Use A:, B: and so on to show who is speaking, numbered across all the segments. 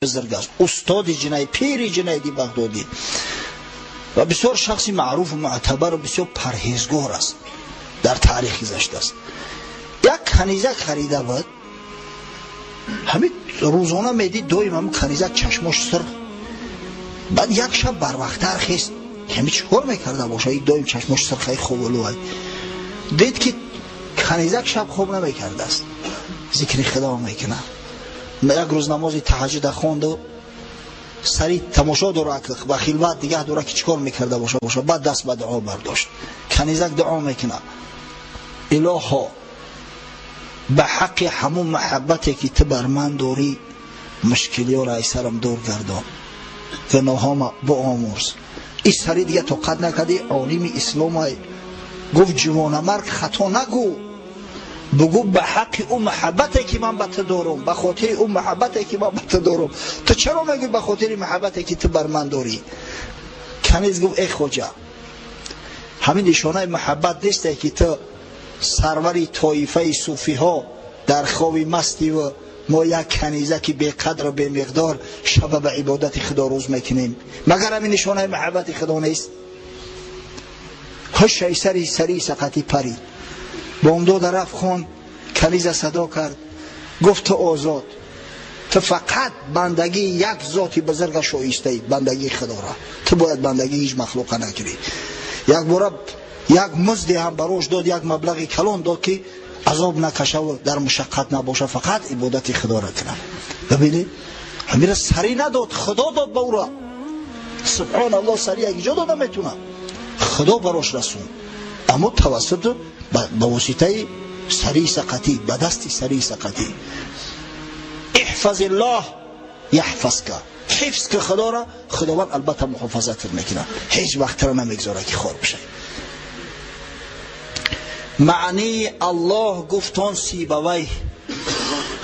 A: бузург аст, устоди Ҷунайд, пири Ҷунайди Бағдодӣ ва бисёр шахси маъруфу муътабару бисёр парҳезгор аст, дар таърих гузаштааст. Як канизак харида буд, ҳамин рӯзона медид, доим ҳамин канизак чашмош сурх. Баъд як шаб барвақттар хест, ҳамин чӣ кор мекарда боша, и доим чашмош сурхаи хоболуай. Дид, ки канизак шаб хоб намекардааст, зикри худо мекунад. Як рӯз намози таҳаҷҷуда хонду сари тамошо дора, ба хилват дигаҳ дора, ки чӣ кор мекарда боша. Баъд даст ба дуо бардошт. Канизак дуо мекунад: «Илоҳо, ба ҳаққи ҳамун маҳаббате, ки ту бар ман дорӣ, мушкилиёро ай сарам дур гардон, гуноҳома биомӯрз». И сари дига тоқат накарди, олими исломай, гуфт: «Ҷувонамарг, хато нагӯ, бугӯ ба ҳаққи ӯ маҳаббате, ки ман ба ту дорум, ба хотири ӯ маҳаббате, ки ман ба ту дорум. Ту чаро мегӯӣ ба хотири маҳаббате, ки ту бар ман дорӣ?» Каниз гуфт: «Эй хоҷа, ҳамин нишонаи маҳаббат несте, ки ту сарвари тоифаи суфиҳо дар хоби мастиву мо як канизаки беқадру бемиқдор шаба ба ибодати худо рӯз мекунем? Магар ҳамин нишонаи маҳаббати худо нест?» Ҳушаи сари сари сақатӣ парид. Бомдода рафт хон, каниза садо кард, гуфт: «Ту озод, ту фақат бандагии як зоти бузурга шоистаӣ, бандагии худора. Ту бояд бандагии ҳеҷ махлуқа накунӣ». Якбора як музде ҳам барош дод, як маблағи калон дод, ки азоб накашаву дар мушаққат набоша, фақат ибодати худоро кунад. Бибинед, ҳамира сарӣ надод, худо дод ба ӯро. Субҳоналлоҳ, сарӣ як ҷо дода метунад, худо барош расонд, аммо тавассуту ба воситаи сарии сақатӣ, ба дасти сарии сақатӣ. احفظ الله يحفظك. Ҳифз ки худоро, худованд албатта муҳофазатат мекунад, ҳеҷ вақт тара намегзора, ки хор бишавӣ. Маънии Аллоҳ гуфтон Сибавай: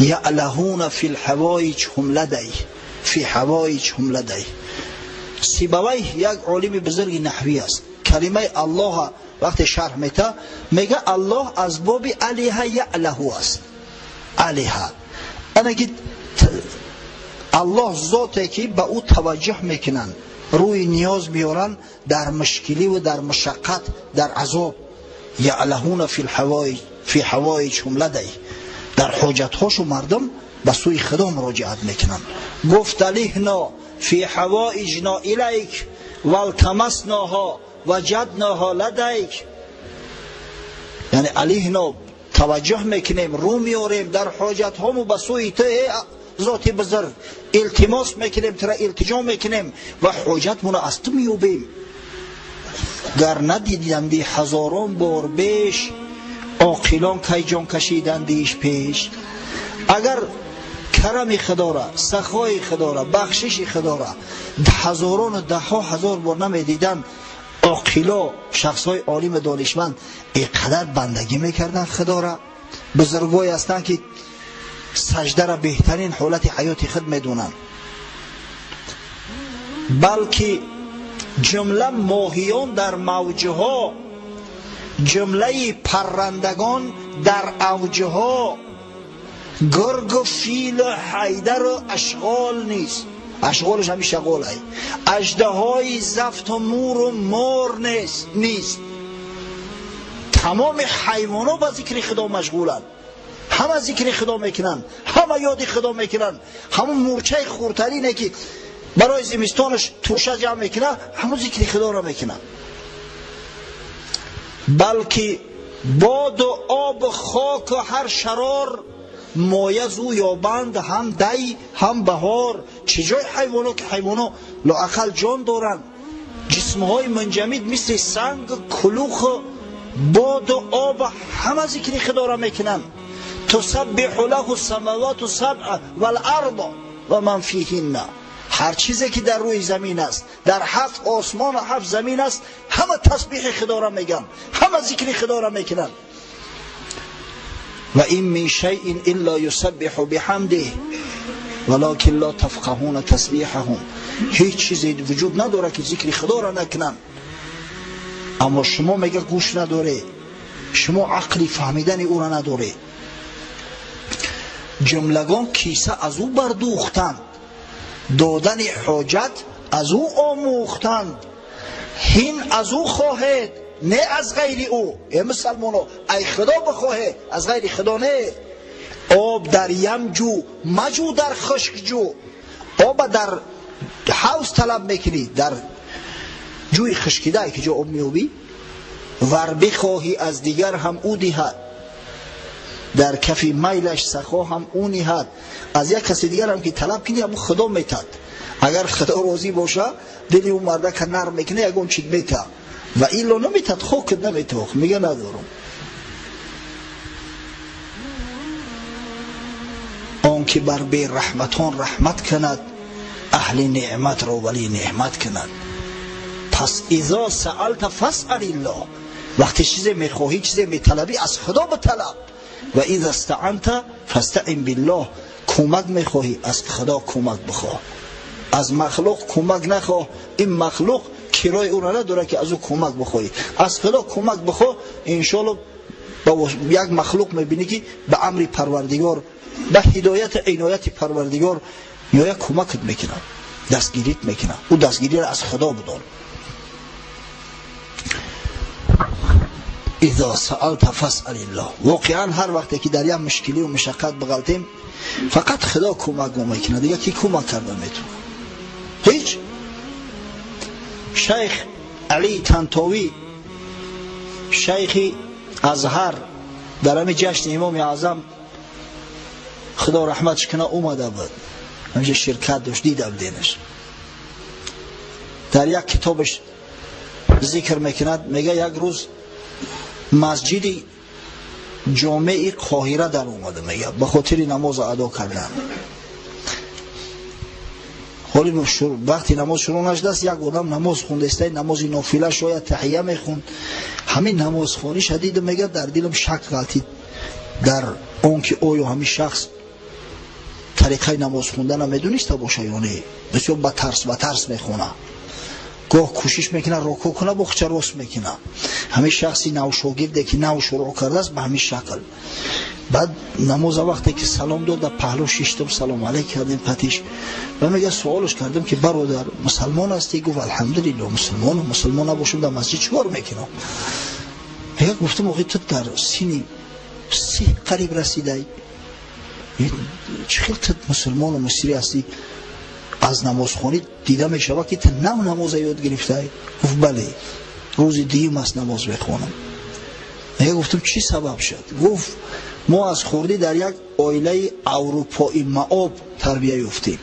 A: يألهون في الحوائج هم لديه في حوائج هم لديه. Сибавай як олими бузурги наҳвӣ аст. Калимаи Аллоҳ вақте шарҳ мета, мега: Аллоҳ аз боби أله يأله аст. أله ана ки Аллоҳ зоте, ки ба ӯ таваҷҷӯҳ мекунанд, рӯи ниёз меоранд дар мушкилӣ дар мушаққат, дар азоб. يألهون في الحوائج في حوائجهم لديه. Дар ҳоҷатҳошу мардум ба сӯи худо муроҷиат мекунанд. Гуфт: ألهنا في حوائجنا إليك والتمسناها وجدناها لديك. Яъне ألهنا таваҷҷӯҳ мекунем, рӯ меорем дар ҳоҷатҳому ба сӯи ту, э зоти бузург, илтимос мекунем, тура илтиҷо мекунем ва ҳоҷатмонро аз ту меёбем. Гар надиданди ҳазорон бор беш, оқилон кай ҷон кашидандиш пеш? Агар карами худора, сахои худора, бахшиши худора ҳазорону даҳҳо ҳазор бор намедиданд, оқило, шахсҳои олиму донишманд инқадар бандагӣ мекарданд худора? Бузургое ҳастанд, ки саждара беҳтарин ҳолати ҳаёти худ медонанд. Балки ҷумла моҳиён дар мавҷҳо, ҷумлаи паррандагон дар авҷҳо, гургу филу ҳайдару ашғол нест, ашғолаш ҳами шағолай, аждаҳои зафту муру мор нест. Тамоми ҳайвонҳо ба зикри худо машғуланд, ҳама зикри худо мекунанд, ҳама ёди худо мекунанд. Ҳамун мурчаи хурдтарине, ки барои зимистонаш туша ҷамъ мекунад, ҳамун зикри худоро мекунад. Балки боду обу хоку ҳар шарор моя зу ёбанд ҳам дай, ҳам баҳор. Чӣ ҷои ҳайвоно, ки ҳайвоно лоақал ҷон доранд, ҷисмҳои мунҷамид мисли санг, кулуху боду об ҳама зикри худоро мекунанд. تسبح له السماوات السبع والأرض ومن فيهن. Ҳар чизе, ки дар рӯи замин аст, дар ҳафт осмону ҳафт замин аст, ҳама тасбиҳи худоро мегӯянд, ҳама зикри худоро мекунанд. وإن من شيء إلا يسبح بحمده ولكن لا تفقهون تسبيحهم. Ҳеҷ чизе вуҷуд надорад, ки зикри худоро накунанд, аммо шумо, мега, гӯш надоре, шумо ақли фаҳмидани ӯро надоре. Ҷумлагон киса аз ӯ бардӯхтанд. Додани ҳоҷат аз ӯ омӯхтанд, ҳин аз ӯ хоҳед, не аз ғайри ӯ. Э мусалмоно, ай Худо бихоҳе, аз ғайри Худо не. Об дар ям ҷӯ, маҷӯ дар хушк ҷӯ. Оба дар ҳавз талаб мекунӣ, дар ҷӯи хушкида ки ҷо об меёбӣ. Вар бихоҳӣ аз дигар ҳам ӯ диҳад, дар кафи майлаш сахо ҳам ӯ ниҳад. Аз як каси дигар ҳам ки талаб кунӣ, ҳамун Худо метад. Агар Худо розӣ боша, дили ӯ мардака нарм мекунӣ, ягон чиз мета. Ва илло наметад, хокат наметох, мега надорам. Он ки бар бераҳматон раҳмат кунад, аҳли неъматро вали неъмат кунад. Пас изо саалта фасъал иллоҳ, вақте чизе мехоҳӣ, чизе металабӣ, аз Худо биталаб. Ва иза стаанта фастаин биллоҳ, кӯмак мехоҳӣ, аз Худо кӯмак бихоҳ, аз махлуқ кӯмак нахоҳ. Ин махлуқ кирои ӯро надорад ки аз ӯ кӯмак бихоҳӣ. Аз Худо кӯмак бихоҳ, иншоалло як махлуқ мебинӣ ки ба амри Парвардигор, ба ҳидояту инояти Парвардигор меояд, кӯмакат мекунад, дастгирит мекунад. Ӯ дастгириро аз Худо бидон. Изо саалта фасъал иллоҳ. Воқеан ҳар вақте ки дар як мушкилию мушаққат биғалтем, фақат Худо кӯмак мо мекунад, дигар ки кӯмак карда метавонад? Ҳеҷ. Шайх Али Тантовӣ, шайхи Азҳар, дар ҳамин ҷашни Имоми Аъзам, Худо раҳматш кунад, омада буд, ҳаминҷа ширкат дошт, дидам денаш. Дар як китобаш зикр мекунад, мега як рӯз масҷиди ҷомеи Қоҳира дар омада, мега ба хотири намоза адо кардан. Ҳоли вақти намоз шурӯъ нашудааст, як одам намоз хундаиста, намози нофила, шояд таҳия мехунд. Ҳамин намозхониша дидам, мега дар дилам шак ғалтид дар он ки оё ҳамин шахс тариқаи намоз хундана медониста боша ё не. Бисёр ба тарс мехона, гоҳ кӯшиш мекунад рокӯ кунад, бохча рост мекунад. Ҳамин шахси навшогирде ки нав шурӯъ кардааст ба ҳамин шакл. Баъд намоза вақте ки салом дод, дар паҳлӯ шиштам, салом алейк кардем патиш. Ва мега суолш кардам ки бародар, мусалмон ҳастӣ? Гуфт алҳамдулиллоҳ, мусалмонам. Мусалмон набошам дар масҷид чӣ кор мекунам? Мега гуфтам охи ту дар синни 30 қариб расидай, чӣ хел ту мусалмону мусири ҳастӣ? Аз намозхонӣ дида мешавад ки ту нав намоза ёд гирифтай. Гуфт бале, рӯзи дуюм аст намоз мехонам. Мега гуфтам чӣ сабаб шуд? Гуфт мо аз хурдӣ дар як оилаи аврупои маоб тарбия ёфтем,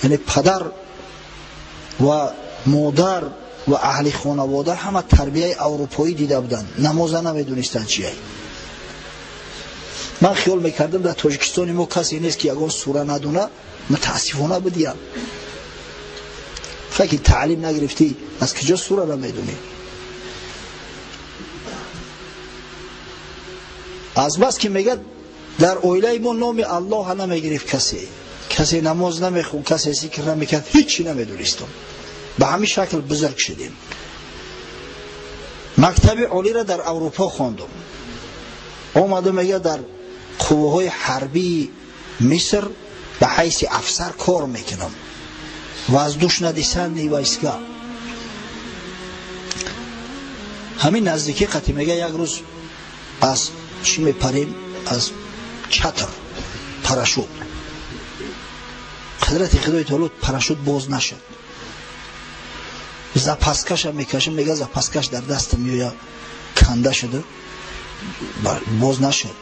A: яъне падар ва модар ва аҳли хонавода ҳама тарбияи аврупоӣ дида буданд, намоза намедонистанд чие. Ман хиёл мекардам дар Тоҷикистони мо касе нест ки ягон сура надона, мутаассифона будиям. Факи таълим нагирифтӣ, аз куҷо сура намедонӣ? Аз бас ки мегӯяд дар оилаи мо номи Аллоҳа намегирифт касе, касе намоз намехӯнд, касе зикр намекард, ҳеҷ чӣ намедонистам. Ба ҳамин шакл бузург шудем. Мактаби олиро дар Аврупо хондум. Омада мегӯяд дар қувваҳои ҳарбии Миср ба ҳайси афсар кор мекунам. Воздушно-десантные войска. Ҳамин наздикӣ қати мега як рӯз аз чӣ мепарем, аз чатр парашют. Қудрати Худои таоло парашют боз нашуд. Запаскаша мекашам, мега запаскаш дар дастам меояд, канда шуда, боз нашуд.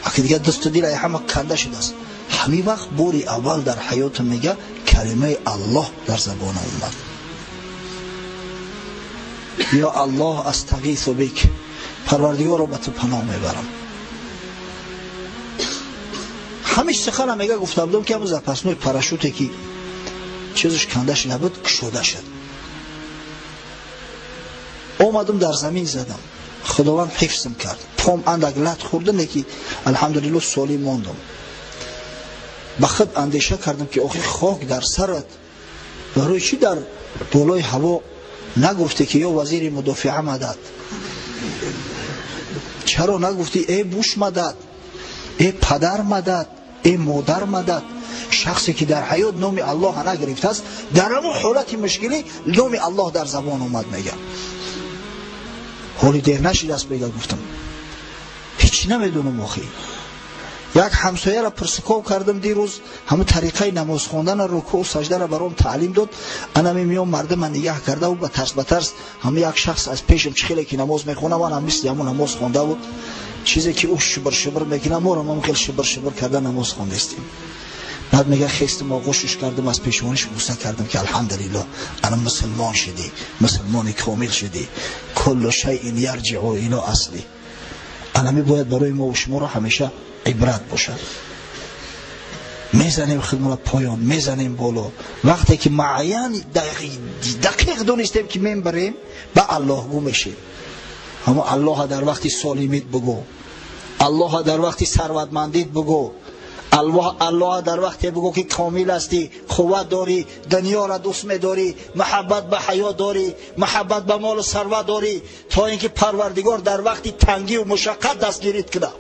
A: Аки дигар дасту дил ҳама канда шудааст. Ҳамин вақт бори аввал дар ҳаётам мега калимаи Аллоҳ дар забонам омад. Ё Аллоҳ, астағису бик, Парвардигоро ба ту паноҳ мебарам. Ҳамин сухана мега гуфта будам ки ҳамун запасной парашюте ки чизаш канда шуда буд, кушода шуд. Омадам дар замин задам, Худованд ҳифзм кард. Пом андак лат хӯрда, леки алҳамдулиллоҳ солим мондам. Ба худ андеша кардам ки охи хок дар сарат, барои чӣ дар болои ҳаво нагуфте ки ё вазири мудофиа мадад? Чаро нагуфти э Буш мадад, э падар мадад? Эй модар мадад. Шахсе ки дар ҳаёт номи Аллоҳ нагирифтааст, дар ҳамон ҳолати мушкилӣ номи Аллоҳ дар забон омад мега. Ҳоли дер нашидааст мега, гуфтам. Ҳеч намедонам охи. Як ҳамсояро пурсуков кардам дирӯз, ҳамон тариқаи намоз хондана, рукӯъ саждара баром таълим дод. Ана меём мардума нигаҳ карда ба тарс ба тарс, ҳамон як шахс аз пешам чӣ хеле ки намоз мехонам, ман ҳам мисли ҳамон намоз хонда буд. Чизе ки ӯ шибр шибр мекунад, моро ҳам хел шибр шибр карда намоз хондастем. Баъд мега хестам, оғӯшиш кардам, аз пешониш бӯса кардам ки алҳамдулиллоҳ, ана мусулмон шудӣ, мусулмони комил шудӣ. Куллу шайъин ярҷиъу ило асли. Анами бояд барои мо ва шуморо ҳамеша ибрат бошад. Мезанем худмонро поён, мезанем боло. Вақте ки муайян дақиқ донистем ки мебарем, ба Аллоҳ гӯ мешем. Аммо Аллоҳ дар вақти солимит бугӯ, Аллоҳ дар вақти сарватмандит бугӯ, Аллоҳ дар вақте бугӯ ки комил ҳастӣ, қувват дорӣ, дунёро дӯст медорӣ, муҳаббат ба ҳаёт дорӣ, муҳаббат ба молу сарват дорӣ, то ин ки Парвардигор дар вақти тангию мушаққат дастгирит кунад.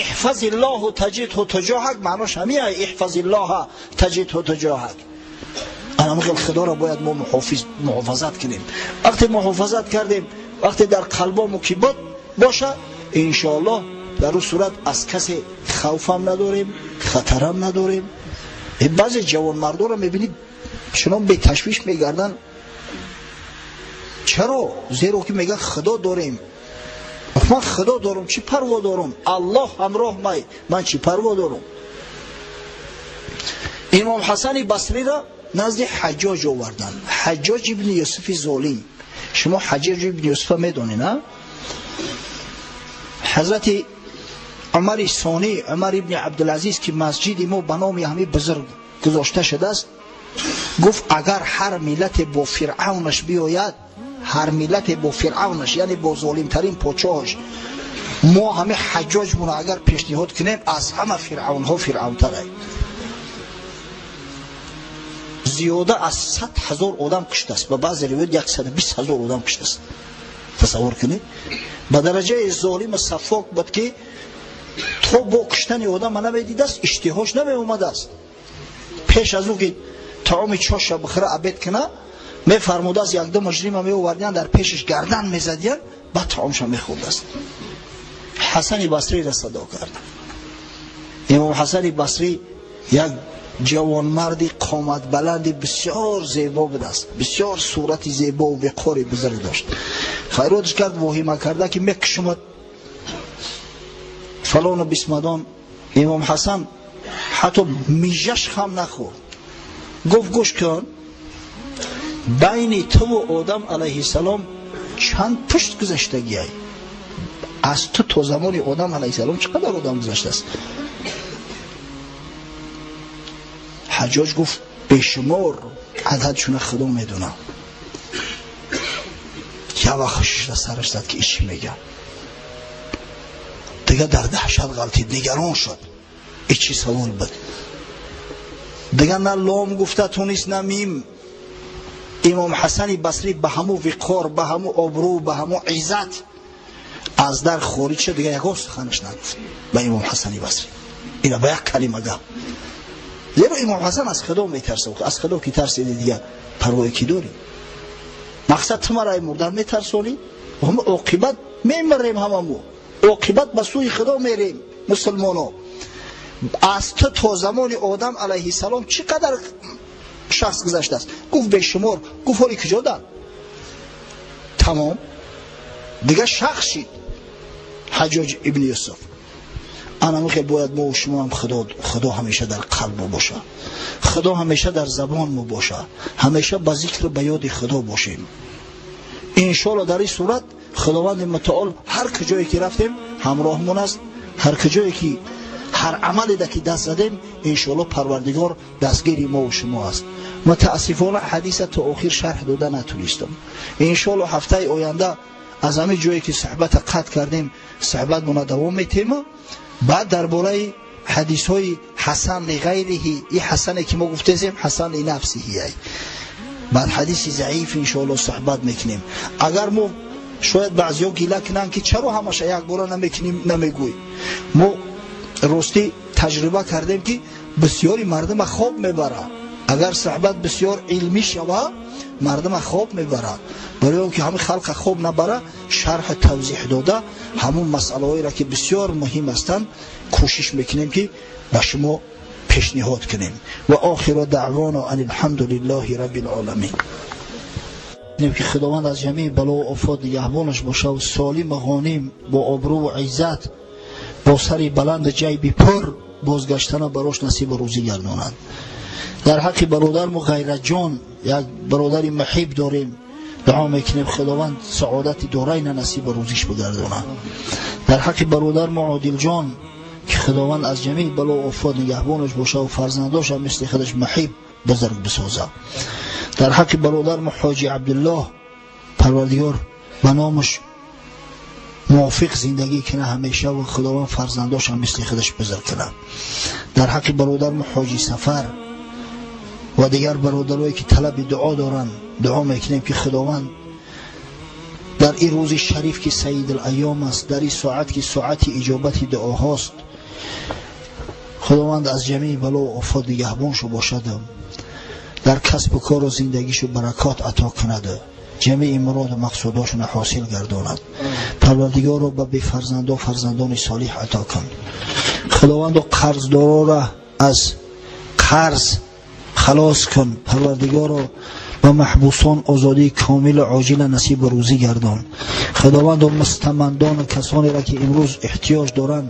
A: احفظ الله تجده تجاهک، معناش همینه. احفظ الله تجده تجاهک. انا میگم خدا را باید ما محافظت کنیم. وقتی محافظت کردیم، وقتی در قلبمون که بود باشه، انشاءالله در اون صورت از کسی خوفم نداریم، خطرم نداریم. بعضی جوان مردم رو میبینید چنان به تشویش میگردن. چرا؟ زیرا که میگن خدا داریم. من خدا دارم، چی پروا دارم؟ الله همراه مای، من چی پروا دارم؟ امام حسن بصری را نزد حجاج آوردن. حجاج ابن یوسف ظالم. شما حجاج ابن یوسف میدونید نه؟ حضرت عمر ثانی، عمر ابن عبدالعزیز که مسجد ما به نام همین بزرگ گذاشته شده است، گفت اگر هر ملت با فرعونش بیاید، هر ملت با فرعونش، یعنی با ظالمترین پادشاهش، ما همه حجاج مون اگر پیشنهاد کنیم، از همه فرعون ها فرعون تره. زیاده از 100,000 آدم کشته است، به بعضی روایت 120,000 آدم کشته است. تصور کنید به درجه ظالم صفاک بود که تا با کشتن آدم نمیدید است، اشتهاش نمی اومده است. پیش از او که طعام چاش بخوره عبید کنه، میفرموده است یک دو مجرم میآوردن در پیشش گردن میزدین، بعد طعامش میخورد است. حسن بصری را صدا کرد. امام حسن بصری یک جوانمرد قامت بلند بسیار زیبا بود است، بسیار صورت زیبا و وقار بزرگ داشت. خیراتش کرد، واهمه کرده که میکشمد فلان و بسمدان. امام حسن حتی میژش هم نخورد، گفت گوش کن، بین تو و آدم علیه السلام چند پشت گذشتگی ای؟ از تو تا زمان آدم علیه السلام چقدر آدم گذشته است؟ حجاج گفت بیشمار، عددشون خدا میدونم. یه وقت شش سرش زد که ایشی میگه. دیگه در دهشت غلطید، نگران شد، ای چی سوال بود. دیگه نه لام گفته تونست نه میم. امام حسن بصری به همو وقار، به همو آبرو، به همو عزت از در خارج شد. دیگه یکو سخنش نگفت به امام حسن بصری، اینا به یک کلمه گفت. زیرا امام حسن از خدا میترسه، از خدا که ترسیدی دیگه پروای کی داری؟ مقصد تو مرا مردن میترسونی، هم عاقبت میمریم، هممو عاقبت به سوی خدا میریم مسلمانو. از تو تا زمان آدم علیه السلام چقدر شخص گذشته است؟ گفت بیشمار. گفت حالی کجا دن؟ تمام دیگه شخص شد حجاج ابن یوسف. انا خیلی باید ما و شما هم خدا همیشه در قلب ما باشه، خدا همیشه در زبان ما باشه، همیشه با ذکر به یاد خدا باشیم. انشالله در این صورت خداوند متعال هر کجایی که رفتیم همراهمون است، هر کجایی که هر عملی که دست زدیم انشالله پروردگار دستگیر ما و شما است. متاسفانه حدیث تا آخر شرح داده نتونستم. انشالله هفته آینده از همه جایی که صحبت قطع کردیم صحبت دوام میتیم. بعد درباره حدیث های حسن لغیره، این حسنی که ما گفتیم حسن لنفسه، بعد حدیث ضعیف انشالله صحبت میکنیم. اگر ما Шояд баъзиҳо гила кунанд, ки чаро ҳамаша якбора намекунем, намегӯй. Мо ростӣ таҷриба кардем, ки бисёри мардума хоб мебарад. Агар суҳбат бисёр илмӣ шава, мардума хоб мебарад. Барои он ки ҳамин халқа хоб набара, шарҳу тавзеҳ дода, ҳамун масъалаҳоеро, ки бисёр муҳим ҳастанд, кӯшиш мекунем, ки ба шумо пешниҳод кунем. Ва охиру даъвона ан алҳамду лиллаҳи раббил оламин. Ки Худованд аз ҷамеи бало офот нигаҳбонаш бошад, солим, ғоним, бо обрӯву иззат, бо сари баланду ҷайби пур бозгаштана барош насибу рӯзӣ гардонад. Дар ҳаққи бародармо Ғайратҷон, як бародари маҳиб дорем, дуо мекунем, Худованд саодати дорайна насибу рӯзиш бигардонад. Дар ҳаққи бародармо Одилҷон, ки Худованд аз ҷамеи бало офот нигаҳбонаш бошад ва фарзандоша мисли худаш маҳиб бузург бисозад. Дар ҳаққи бародармо Ҳоҷи Абдуллоҳ, Парвардигор ба номаш мувофиқ зиндагӣ кунад ҳамеша ва Худованд фарзандошам мисли худаш бузург кунад. Дар ҳаққи бародармо Ҳоҷи Сафар ва дигар бародарое, ки талаби дуо доранд, дуо мекунем, ки Худованд дар ин рӯзи шариф, ки саидул-айём аст, дар ин соат, ки соати иҷобати дуоҳост, Худованд аз ҷамеи бало офот нигаҳбоншу бошад, дар касбу кору зиндагишу баракот ато кунад, ҷамеи муроду мақсудошона ҳосил гардонад. Парвардигоро, ба бефарзандо фарзандони солиҳ ато кун. Худовандо, қарздорора аз қарз халос кун. Парвардигоро, ба маҳбусон озодии комилу оҷила насибу рӯзӣ гардон. Худовандо, мустамандону касонеро, ки имрӯз эҳтиёҷ доранд,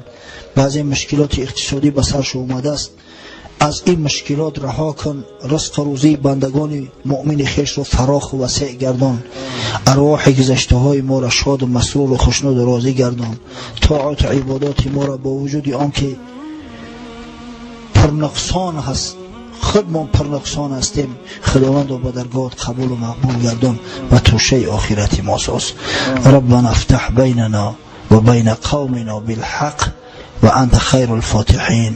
A: баъзе мушкилоти иқтисодӣ ба саршо омадааст, аз ин мушкилот раҳо кун, ризқу рӯзии бандагони муъмини хешро фароху васеъ гардон. Арвоҳи гузаштаҳои моро шоду масруру хушнуду розӣ гардон. Тоату ибодоти моро, бо вуҷуди он ки пурнуқсон ҳаст, худмон пурнуқсон ҳастем, Худовандо, ба даргоҳат қабулу мақбул гардон ва тӯшаи охирати мо соз. Раббана фтаҳ байнана ва байна қавмина билҳақ ва анта хайру лфотиҳин.